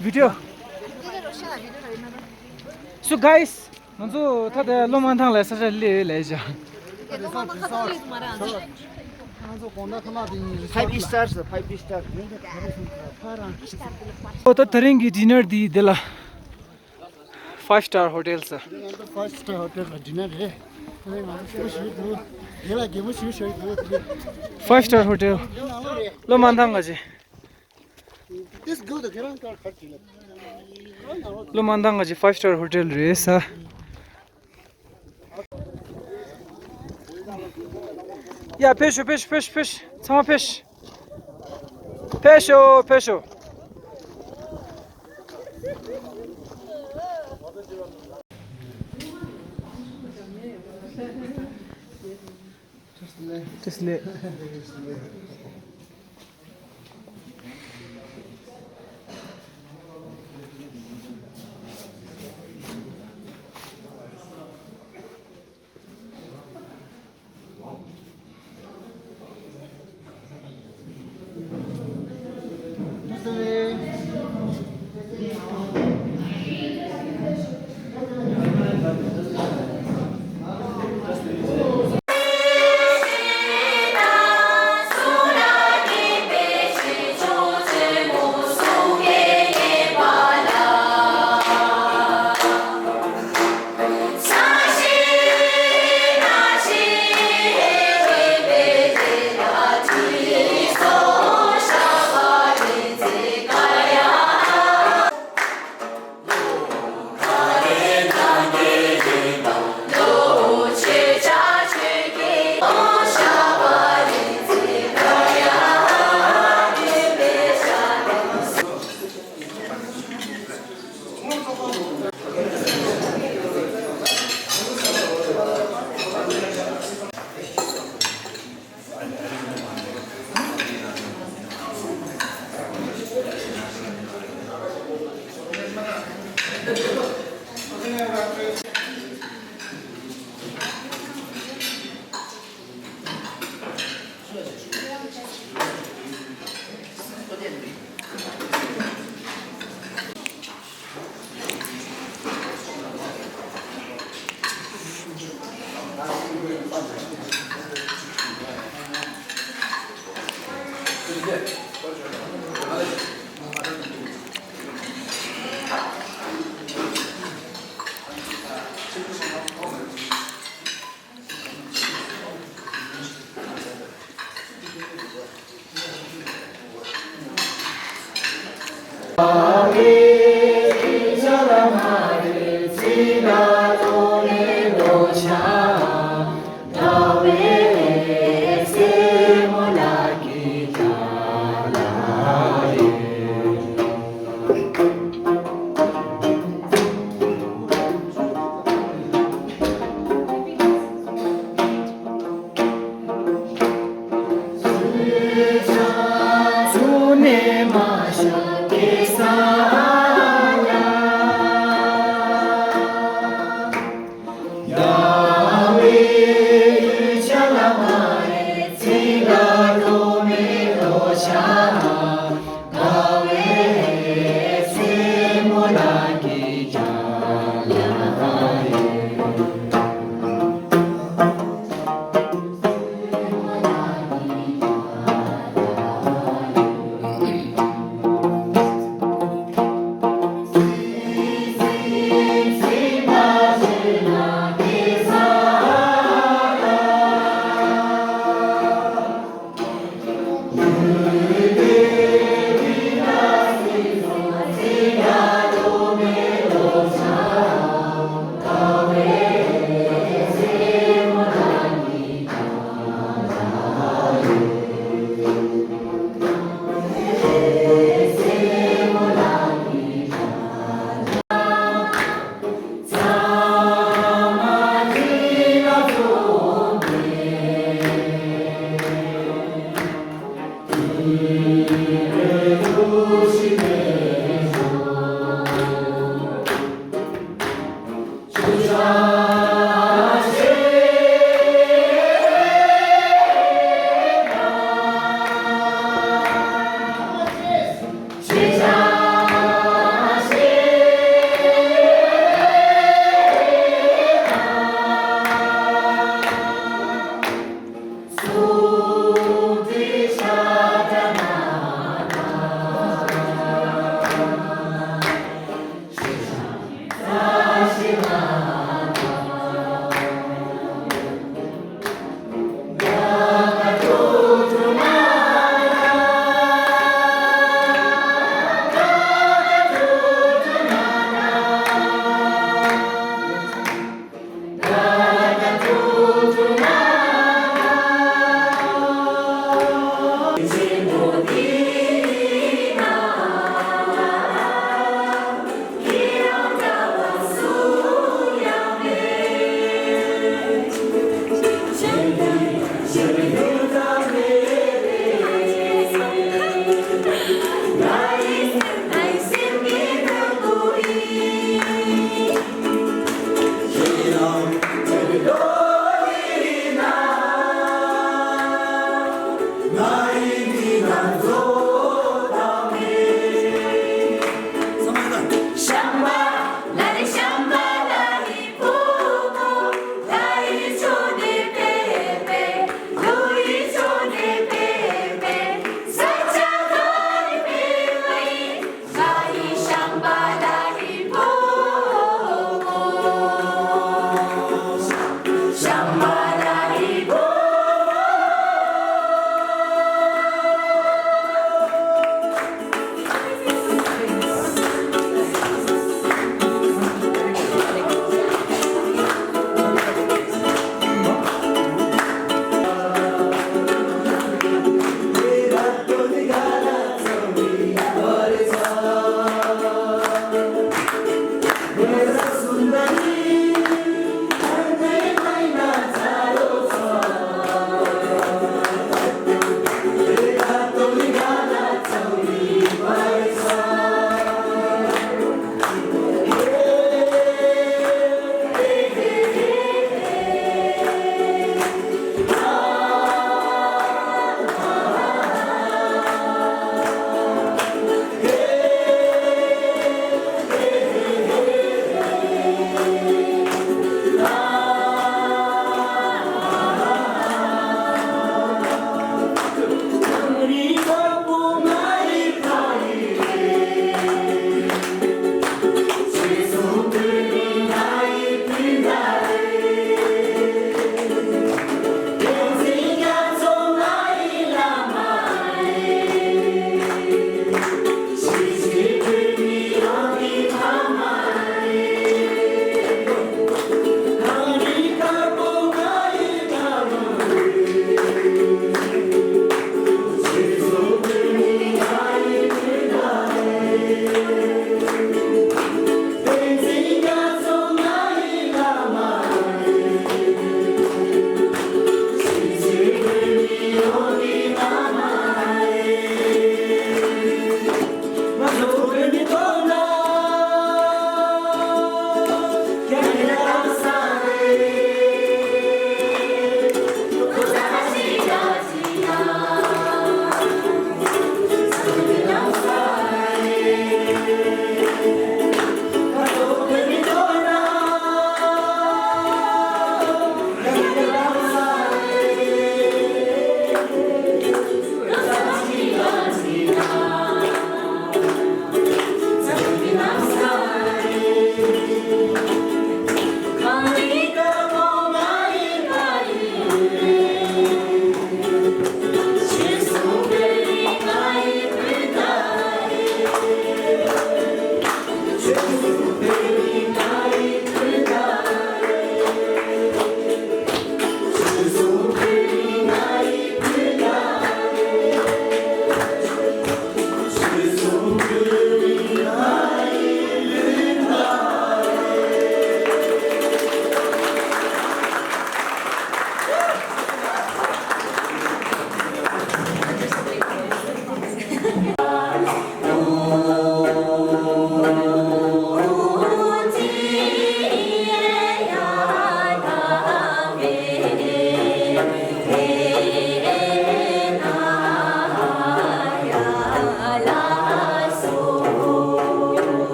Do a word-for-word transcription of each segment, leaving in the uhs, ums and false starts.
བི་ཌིའོ། སུ་གྷའིས། ང་ཚོ་ད་ལྟ་ལྷོ་མ་ཐང་ལ་ས་ཆ་སླེབས་ལབ་བཞག Five stars, five star. ཨོ་ད་དེ་རིང་གི་ཌི་ནར་འདི་འདི་ལ། Five star hotel ཟེར། Five star hotel ལ་ཌི་ནར་རེད། ང་ཚོ་ཞེ་པོ་ཞིག་འདུག་དེ་ལ་རྒྱལ་མོ་ཞིག་ཞིག་འདུག Five star hotel. ལྷོ་མ་ཐང་ག་ཅི། This good, ཁྱེད་རང་ཀར་ཁར་ཅི་ལ། ལྷོ་མ་ཐང་ག་ཅི་five star hotel རེད་ས། ཡ་ཕེབས་ཤོག་ཕེབས་ཤོག་ཕེབས་ཤོག་ཕེབས་ཤོག་ཚང་མ་ཕེབས་ཤོག་ཕེབས་ཤོག་ཕེབས་ཤོག Just ལས། Just ལས།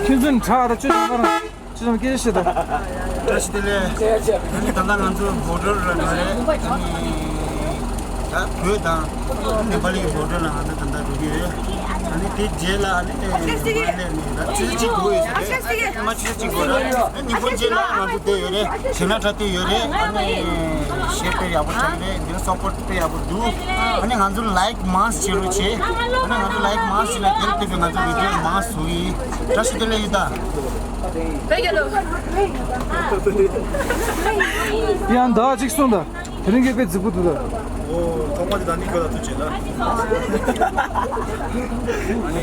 ཁྱེད་ཚོ་ཁྲག་དང་བཅུ་ཐམ་པ་རང་བཅུ་ཐམ་སྐད་ཆ་བཤད་དང་། བཀྲ་ཤིས་བདེ་ལེགས། ད་ལྟ་ང་ཚོ་བོ་ཌར་ལ་འགྲོ་རེད། ཨ་ནི་ད་བོད་དང་ནེ་པ་ལི་གི་བོ་ཌར་ལ་ང་ཚོ་ད་ལྟ་འགྲོ་གི་ཡོད། ཨ་ནི་དེ་རྗེས་ལ་ཨ་ནི་མ་ལེ་ནི་ད་ཆུ་ཚོད་གཅིག་འགོར་ཡོད་ས་རེད། མ་ཆུ་ཚོད་གཅིག་འགོར་རེད། ཨ་ནི་ཉིན་གུང་རྗེས་ལ་ང་ཚོ་བསྡད་ཡོད་རེད། ཞེ་ན་དྲ་བསྡད་ཡོད་རེད། ཨ་ནི་གཞས་དཔེ་ཡག་པོ་ཆགས་རེད། འདིར་སབ་པོར་དཔེ་ཡག་པོ་འདུག་ཨ་ནི་ང་ཚོ་ལའིག་མང་བྱེད་རོགས་བྱེད། ཨ་ནི་ང་ཚོ་ལའིག་མང་བྱེད་ན་དེར་བལྟས་པའི་ང་ཚོ་བི་ཌིའོ་མང་བཟོ་གི་ཡིན། བཀྲ་ཤིས་བདེ་ལེགས་ཡིན་ད། ཡང་ཟླ་གཅིག་སོང་ད། དེ་རིང་གི་དཔེ་རྫིག་པོ་འདུག་ད། ཨོ། ཐོག་མ་དེ་ད་ནི་ཁྱོད་ལ་ཐུགས་རྗེ་ཆེ་ལ། ཨ་ནི་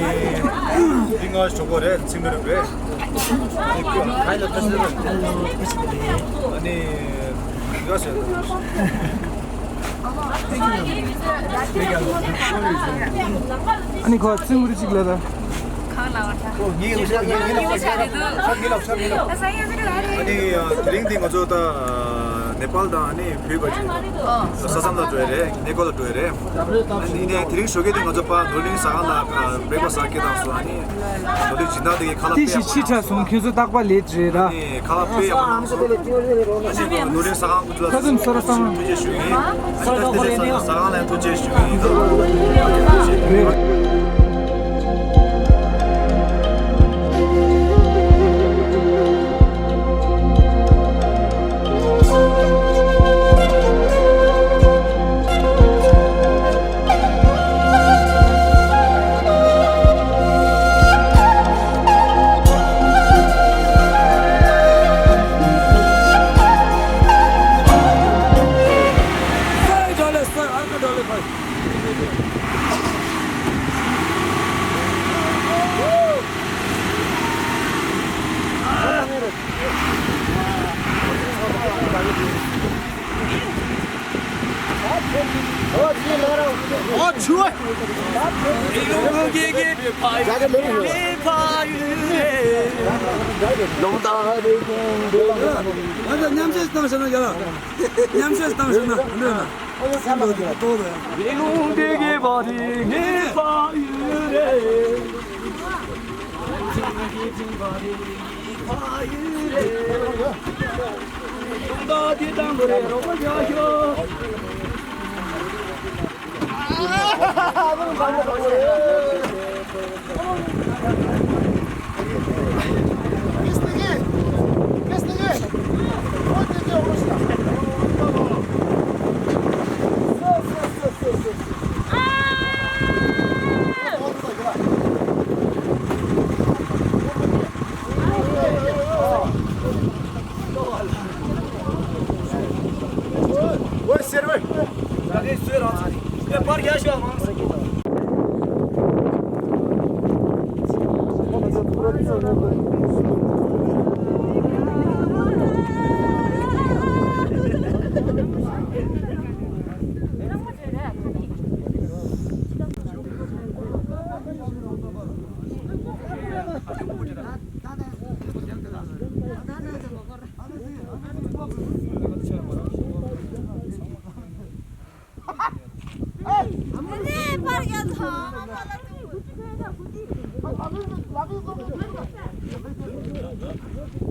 འདི་ང་གྲོགས་པོ་རེད། ཚིག་མི་རུ་རེད། ཨ་ནི་ཁྱོད་ཁ་ལ་ཐུགས་རྗེ་ཆེ། ཨ་ནི་འདི་ག་ཟེར། ཨ་ནི་ཁོ་ཚིག་མི་རུ་གཅིག་ལ་ད། གང་ལ་བ་ད། ཨོ། ངའི་ཡོང་ཤག་ངའི་ཡོང་ཤག་ངའི་ལབ་ཤག་ངའི་ལབ་ཤག་ངའི་ལབ། ཨ་ས་ཡ་ཟིག་ལ་རེད། ཨ་ནི་དེ་རིང་འདི་ང་ཚོ་ད་ནེ་པཱལ་དང་ཨ་ནི་བོད་པ་ཅིག་ཨོ། ས་མཚམས་ལ་འགྲོ་ཡ་རེད། གནས་སྐོར་ལ་འགྲོ་ཡ་རེད། ཨ་ནི་དེ་དེ་རིང་ཞོགས་ཀས་འདི་ང་ཚོ་ཕར་ནོར་གླིང་ཟ་ཁང་ལ་བྷི་རེག་ཕ་སི་ལ་སྐད་བཏང་སོང་། ཨ་ནི་ནོར་གླིང་སྦྱིན་བདག་དེ་གིས་ཁ་ལག་དཔེ་ཡག་པོ་གནང་སོང་། ཁྱོད་ཚོ་རྟག་པར་ལེཊ་རེད་ར། ཨ་ནི་ཁ་ལག་དཔེ་ཡག་པོ་གནང་སོང་། ཨ་ནི་ནོར་གླིང་ཟ་ཁང་ཁོ་ཚོ་ལ་ཁ་ཚུམ་སོ་ར་སང་། ཐུགས་རྗེ་ཆེ་ཞུ་གི་ཡིན། ཨ་ནི་ད་ལྟ་ཟ་ཁང་ལ་ཐུགས་རྗེ་ཆེ་ཞུ་གི་ཡིན། ང་ཚོ་མཉམ་ཞུགས་བཏང་ཤག་ན་ཡ་ལ། མཉམ་ཞུགས་བཏང་ཤག་ན་འདོད་ན། ལུང་དེ་གི་བ་དེ་ངའི་ཕ་ཡུལ་རེད། ཚིག་གི་ཚིག་བ་དེ་ངའི་ཕ་ཡུལ་རེད། ཏུང་ཏ་དེ་དང་པོ་རེད་རོགས་པ་རྒྱག་ཤོག་ཝེ་སེར་ཝེ། ད་གིན་སུས་རང་ཚོ་ནས་པར་རྒྱག་ཤོག་མང་སུ།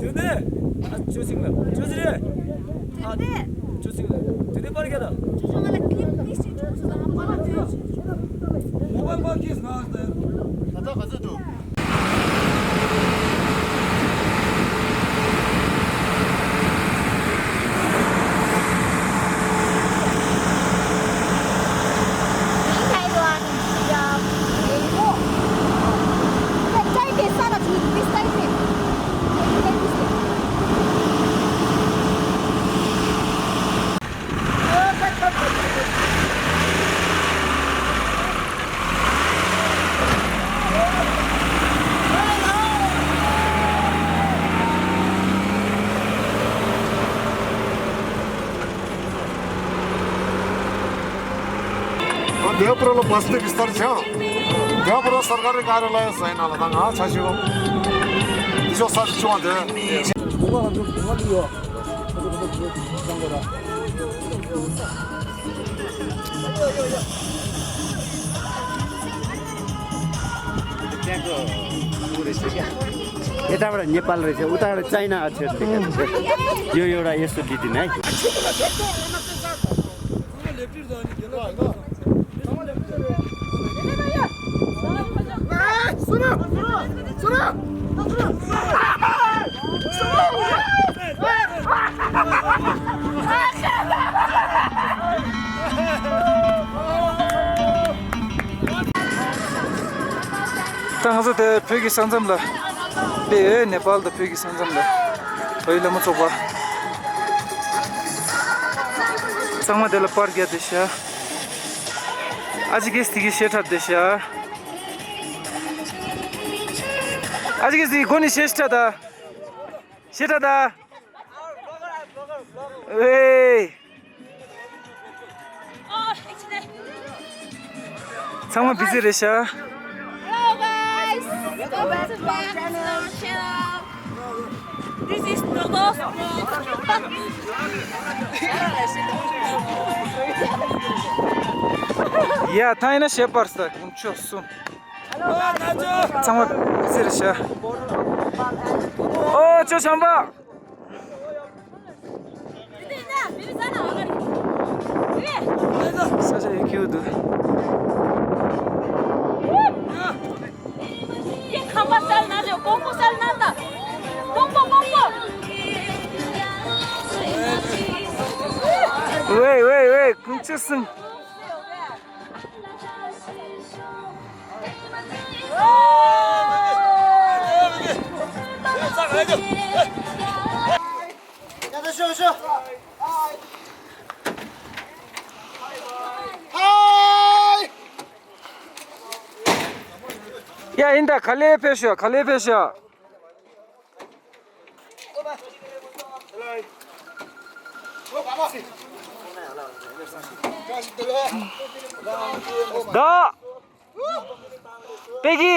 དེ་ནས། ཨ། ཆུ་སྲིན་ལ། ཆུ་སྲིན་རེད། ཨ། ཆུ་སྲིན་ལ། དེ་ནས་པར་རྒྱག་དང་། མོ་བལ་པར་ཁེས་ང་ད་ལྟ་ག་ཚོད་འདུག་འདི་པུ་ར་ལ་བ་སྟེ་བི་སྟར་ཅང་། འདི་པུ་ར་སར་ཀ་རི་ཀ་རི་ལ་ཡ་སའི་ན་ལ་ད་ང་ཆ་ཞིག་ཡོད། འདི་ཤོག་ས་ཞིག་བྱུང་བ་འདི། ये त एउटा नेपाल रहेछ, उता एउटा चाइना अक्षर देखेको छ। यो एउटा यस्तो डिजाइन है। ད་ང་ཚོ་དེ་བོད་ཀྱི་ས་མཚམས་ལ་དེ་ནེ་པཱལ་དང་བོད་ཀྱི་ས་མཚམས་ལ་བོད་ཀྱི་ལྷ་མོ་ཚོགས་པ་ཚང་མ་དེ་ལ་པར་རྒྱག་བསྡད་ཤག་ཨ་ཅེ་གེ་སི་དེ་གི་ཤེ་ཁྲ་བསྡད་ཤག་ཨ་ཅེ་གེ་སི་དེ་གི་སྒོ་ནས་ཤེ་ཁྲ་ད། ཤེ་ཁྲ་ད། ཨེ། ཚང་མ་བི་ཟི་རེད་ཤག Hello guys, welcome to my channel. This is Togo's vlog. ཡ་ཐང་ཡིན་ན་ཤེ་པར་ས་ཀུན་ཆོ་སུ། ཚང་མ་ཟེར་ཤ། ཨོ་ཅོ་ཆམ་པ། ས་ཆ་ཡི་ཁྱིའུ་འདུག་ཝེ་ཝེ་ཝེ་ཀུན་ཅི་སིན། ཡ་ཡིན་ད། ག་ལེ་ཕེབས་ཤོག་ག་ལེ་ཕེབས་ཤོག་ད། པེ་ཀི།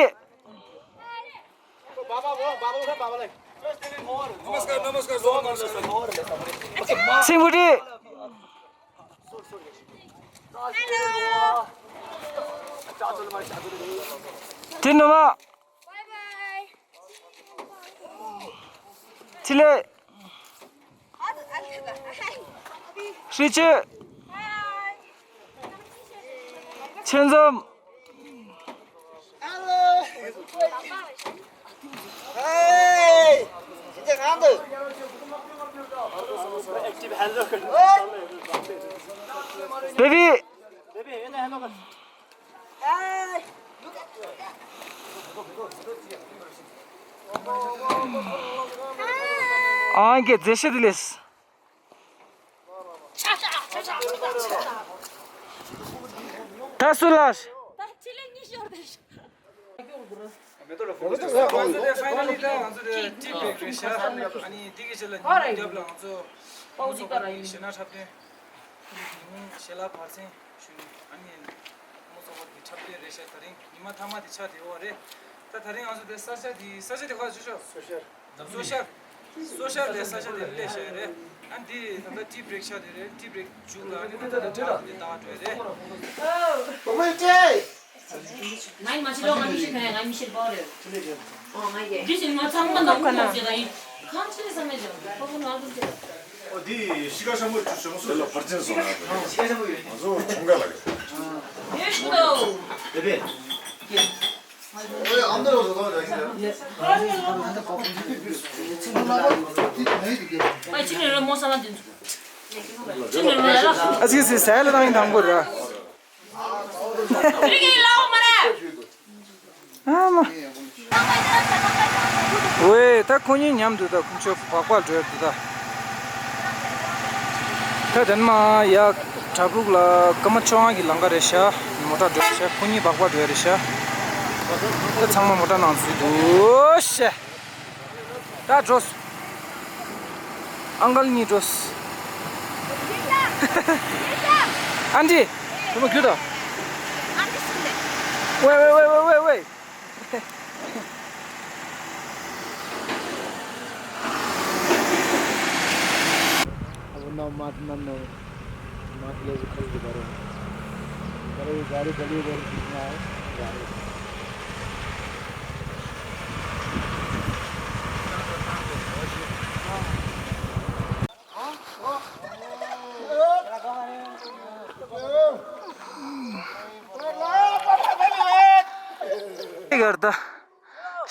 नमस्कार, नमस्कार, जोहार, नमस्कार। सिंगुटी। དེ་ནི་མ། ཆི་ལེ། ཧྲི་ཅི། ཆེ་འཛོམས། བེ་བི། ཨང་ཀི་རྫས་བཤད་དེ་ལས། ད་སུ་ལ། ང་ཚོ་དེ་ཕའི་ནལ་ལི་ད་ང་ཚོ་དེ་ཊི་བི་རེད་ཤག་ཨ་ནི་དེ་གི་ཆེད་ལ་ཉིན་རྒྱབ་ལ་ང་ཚོ་ཕོ་མོ་ཚོགས་པ་གི་གཞས་སྣ་འཁྲབ་སྟོན། ཉིན་ཞལ་ལག་བར་གསེང་ཞུ་ནི་ཨ་ནི་ཕོ་མོ་ཚོགས་པ་གི་འཁྲབ་སྟོན་རེད་ཤག་ད་རིང་ཉི་མ་མཐའ་མ་དེ་ཆགས་བསྡད་ཡོད་རེད། ད་ད་རིང་ང་ཚོ་དེ་ས་ཆ་དེ་ས་ཆ་དེ་ག་ཆོད་ཤག་སོ་ཤར། སོ་ཤར། སོ་ཤར་ལས་ས་ཆ་དེ་སླེབས་བཞག་རེད། ཨ་འདི་ད་ལྟ་ཊི་བི་རེག་ཆགས་བསྡད་རེད། ཊི་བི་རེག་མཇུག་ལ་ཨ་ནི་ད་ལྟ་དེ་ད་འགྲོ་རེད། ང་མི་ཤེས་ལོ། ང་མི་ཤེས་ག་ང་མི་ཤེས་པོ་རེད། ཨོ་ང་ཡེ། འདི་ཞིག་ང་ཚང་མ་ནང་ཁུལ་ནང་བྱེད་ད་ཡིན། གང་ཆེ་བསམ་མེད་ཅང་ཁོ་ཁོ་ནང་ཁུལ་བྱེད། ཨོ་འདི་ཤི་ཁ་ཤམ་པོ་ཅུ་ཤོང་སོ་ལ་ཕར་ཕྱིན་སོང་ན། ཤི་ཁ་ཤམ་པོ་ཡོད། ང་ཚོ་ཁྲུང་ཁ་ལ་རེད། ཡོད་ཤུ་དོ། དེ་བས། ཨོ་ཡ་ཨམ་ད་རོ་ཟོ་ཐོ་ར་ཤི་ར། ཨ་ཅི་ནས་ར་མོ་ས་ལ་འདི་ཚོ། ཅི་ནས་ར་ར། ཨ་ཅི་སི་སའི་ལ་དང་དང་པོ་ར། རིག་གི་ལའོ་མ་རེད། ཨ་མ། ཝེ་ད་ཁོ་གཉིས་མཉམ་དུ་ད་ཁོང་ཚོ་སྦག་སྦག་འགྲོ་ཡ་འདུག་ད། ད་དེ་ནས་མ་ཡ་བྲག་ཕུག་ལ་སྐར་མ་བཅོ་ལྔ་གི་ལམ་ཁ་རེད་ཤག་མོ་ཊ་འགྲོ་ཡ་ཤག་ཁོ་གཉིས་སྦག་སྦག་འགྲོ་ཡ་རེད་ཤག་ད་ཚང་མ་མོ་ཊ་ནང་འཛུལ་འདུག་ཤག་ད་འགྲོ། ཨང་ཀལ་གཉིས་འགྲོ། ཨན་ཊི། དེ་མ་རྒྱུད་དོ། ཝེ་ཝེ་ཝེ་ཝེ་ཝེ། अब ना मात ना नो। मात ले जो खरीद करो। अरे ये गाड़ी गली में कितना है? गाड़ी।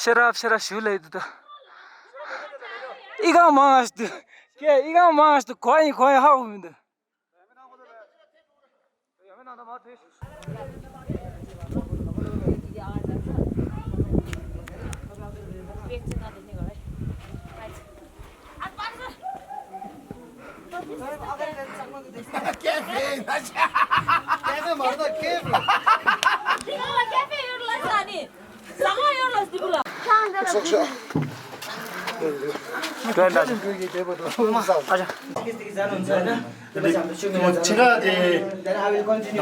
ཤེས་རབ་ཤེས་རབ་ཞུ་ལེ་དུ་ད། ཨི་གང་མང་ཨ་ཤི་དུ། ཀེ་ཨི་གང་མང་ཨ་ཤི་དུ་གོ་ཡིན་གོ་ཡིན་ཧ་གོ་མི་འདུག་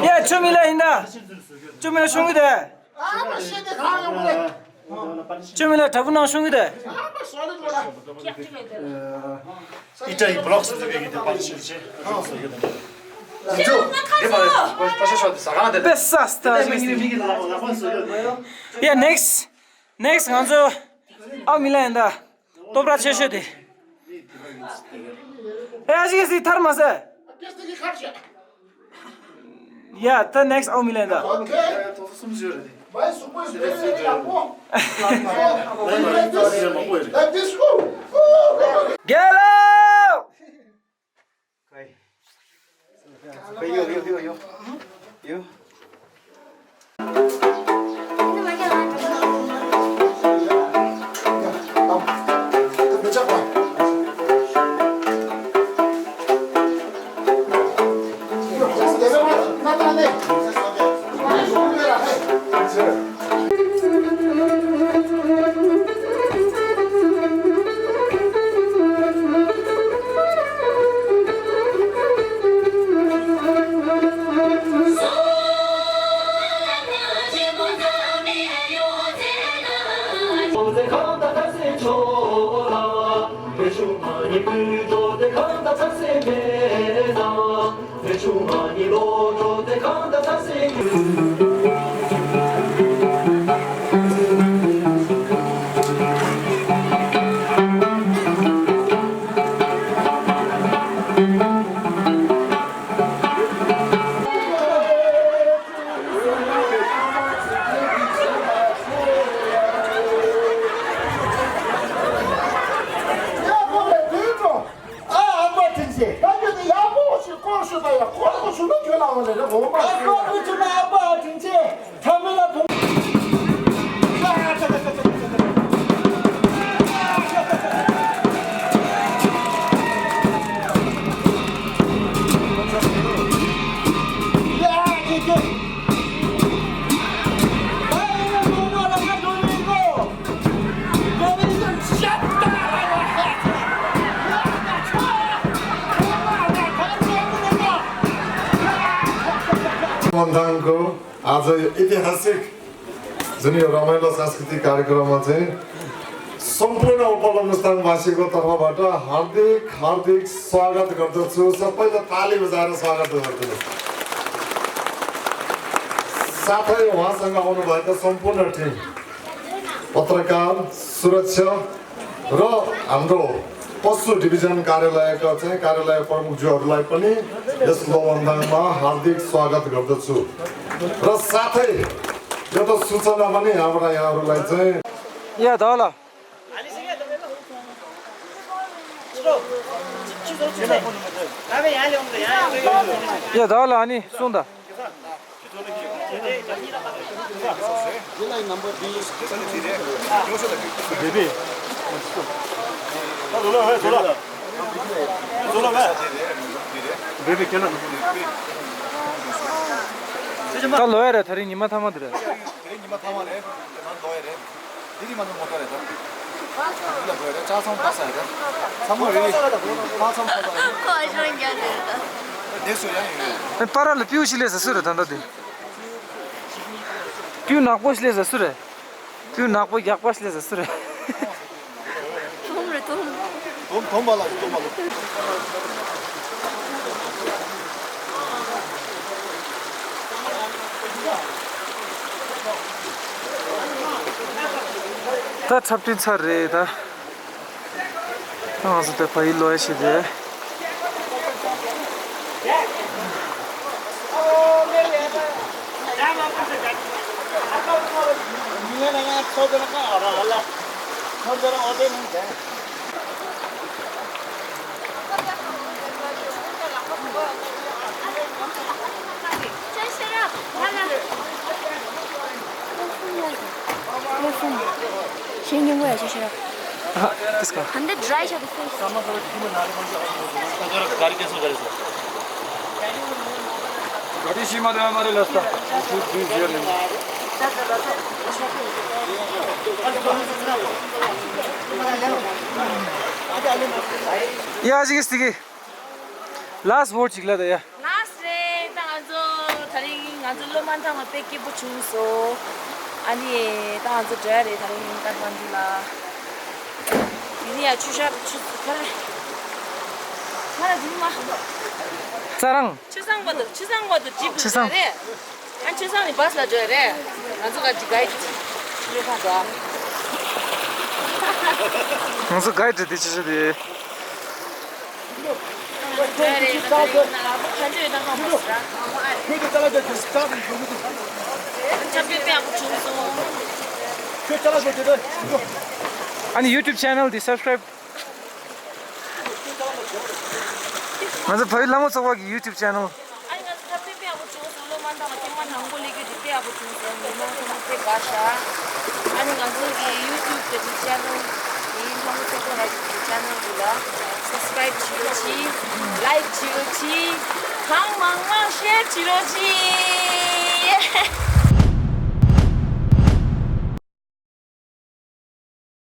ཡ་ཆུ་མི་ལ་ཡིན་ད། ཆུ་མི་ལ་ཤོང་གི་དེ། ཆུ་མི་ལ་དྲ་འབུ་ནང་ཤོང་གི་དེ། ཨི་ཏྲ་ཡི་བི་ལོག་སུ་འདུག་གི་དེ་པར་ཆེ་ཆེ། དེ་པར་པར་ཤ་ཤོག་དེ་ཟ་གང་དེ། པེ་ས་སྟ་ཞིག་ཡ་ནེག་སི་ནེག་སི་ང་ཚོ་ཨ་མི་ལ་ཡིན་ད། སྟོབས་ར་ཆེ་ཤོས་དེ། ཨེ་ཨ་ཞིག་སི་ཐར་མ་ཟེར། ཡ་ད་ནེག་སི་ཨའོ་མི་ལན་ད། རྒྱལ་ལོ། ཨ་ཨ་མ་དྲིན་ཆེ། ད་ཁྱོད་ནི་ཡག་པོ་ཞིག་སྐོར་ཞུ་ད་ཡ། སྐོར་པོ་ཞུ་ན་ཁྱོད་ལ་འོང་ལེ་རེ་འོང་མ། ཨ་སྐོར་པོ་ཞུ་ན་ཨ་ཕ་དྲིན་ཆེ། ཚང་མ་ལ་བུ། मन्थाङको आज ऐतिहासिक जुन यो रमाइलो सांस्कृतिक कार्यक्रममा चाहिँ सम्पूर्ण उपलब्धस्थानवासीको तर्फबाट हार्दिक हार्दिक स्वागत गर्दछु। सबैले ताली बजाएर स्वागत गरिदिनु। साथै उहाँसँग आउनुभएका सम्पूर्ण टिम, पत्रकार, सुरक्षा र हाम्रो पशु डिभिजन कार्यालयका चाहिँ कार्यालय प्रमुखज्यूहरूलाई पनि यस लोवान्दाङमा हार्दिक स्वागत गर्दछु। र साथै एउटा सूचना पनि यहाँबाट यहाँहरूलाई चाहिँ या धल। या धल अनि सुन त। ད་ལོ་ཡ་རེད། ད་རིང་ཉི་མ་ཐ་མ་དེ་རེད། འདི་རི་མ་ནུ་མོ་ཏོ་རེད་ད། འདི་ལ་བོད་རེད། ལྕགས་ཚང་པ་ས་རེད་ད། ཚང་མ་རེད། ལྕགས་ཚང་པ་ས་རེད། ཁོ་ཨ་ཞང་རྒྱ་རེད་ད། འདི་སུ་ཡང་ཡོད། ཨེ་པ་ར་ལ་པིའུ་ཤི་ལེ་ས་སུ་རེད་ད་ད་དེ། པིའུ་ནག་པོ་ཤི་ལེ་ས་སུ་རེད། པིའུ་ནག་པོ་རྒྱག་པ་ཤི་ལེ་ས་སུ་རེད། དོམ་རེད་དོམ། དོམ་དོམ་པ་ལ་དོམ་པ་ལ། ད་འཁྲབ་སྟོན་ཚར་རེད་ད། ང་ཚོ་དེ་ཕ་ཡུལ་ལོ་ཡ་ཞིག་རེད། या आज किस थी? लास्ट वोट चिकला था या। ལགས་རེད། ད་ང་ཚོ་དེ་རིང་ང་ཚོ་སློབ་མ་ཚང་མ་དཔེ་སྐྱིད་པོ་བྱུང་སོང་། ཨ་ནི་ད་ང་ཚོ་འགྲོ་ཡ་རེད་དེ་རིང་ཀ་ཐ་མན་ཌུ་ལ། དེ་ནི་ཡ་ཆུ་ཤག་ཆུ་ཁ་རེ། ཁ་རེ་དེ་མ། ཙ་རང་། ཆུ་བཟང་བར་དུ་ཆུ་བཟང་བར་དུ་ཇིབ་ཆུ་བཟང་རེད། ཨ་ཆུ་བཟང་ནི་བྷ་སི་ལ་འགྲོ་ཡ་རེད། ང་ཚོ་ག་ཅི་ག་ཅི་ཆུ་ལས་ཁ་འགྲོ་ཨ། ང་ཚོ་ག་ཅི་དེ་ཆུ་ཤག་དེ། ཨ་ནི་ཡུ་ཊུབ་ཆེ་ནལ་འདི་སབ་སི་ཀ་རའིབ། ང་ཚོ་བོད་ལྷ་མོ་ཚོགས་པ་གི་ཡུ་ཊུབ་ཆེ་ནལ། ཨ་ནི་ང་ཚོ་ད་དཔེ་དཔེ་ཡག་པོ་བྱུང་སོང་། སློབ་མ་དང་ཐེངས་མ་དང་པོ་སླེབས་རྒྱུ་དེ་དཔེ་ཡག་པོ་བྱུང་སོང་། མི་མང་ཚང་མ་དཔེ་དགའ་ཤག་ཨ་ནི་ང་ཚོ་གི་ཡུ་ཊུབ་དེ་གི་ཆེ་ནལ་དེ་ལྷ་མོ་ཚོགས་པ་ར་གི་ཆེ་ནལ་དེ་ལ་སབ་སི་ཀ་རའིབ་བྱེད་རོགས་གྱིས། ལའིཀ་བྱེད་རོགས་གྱིས། གང་མང་མང་ཤེར་བྱེད་རོགས་གྱིས།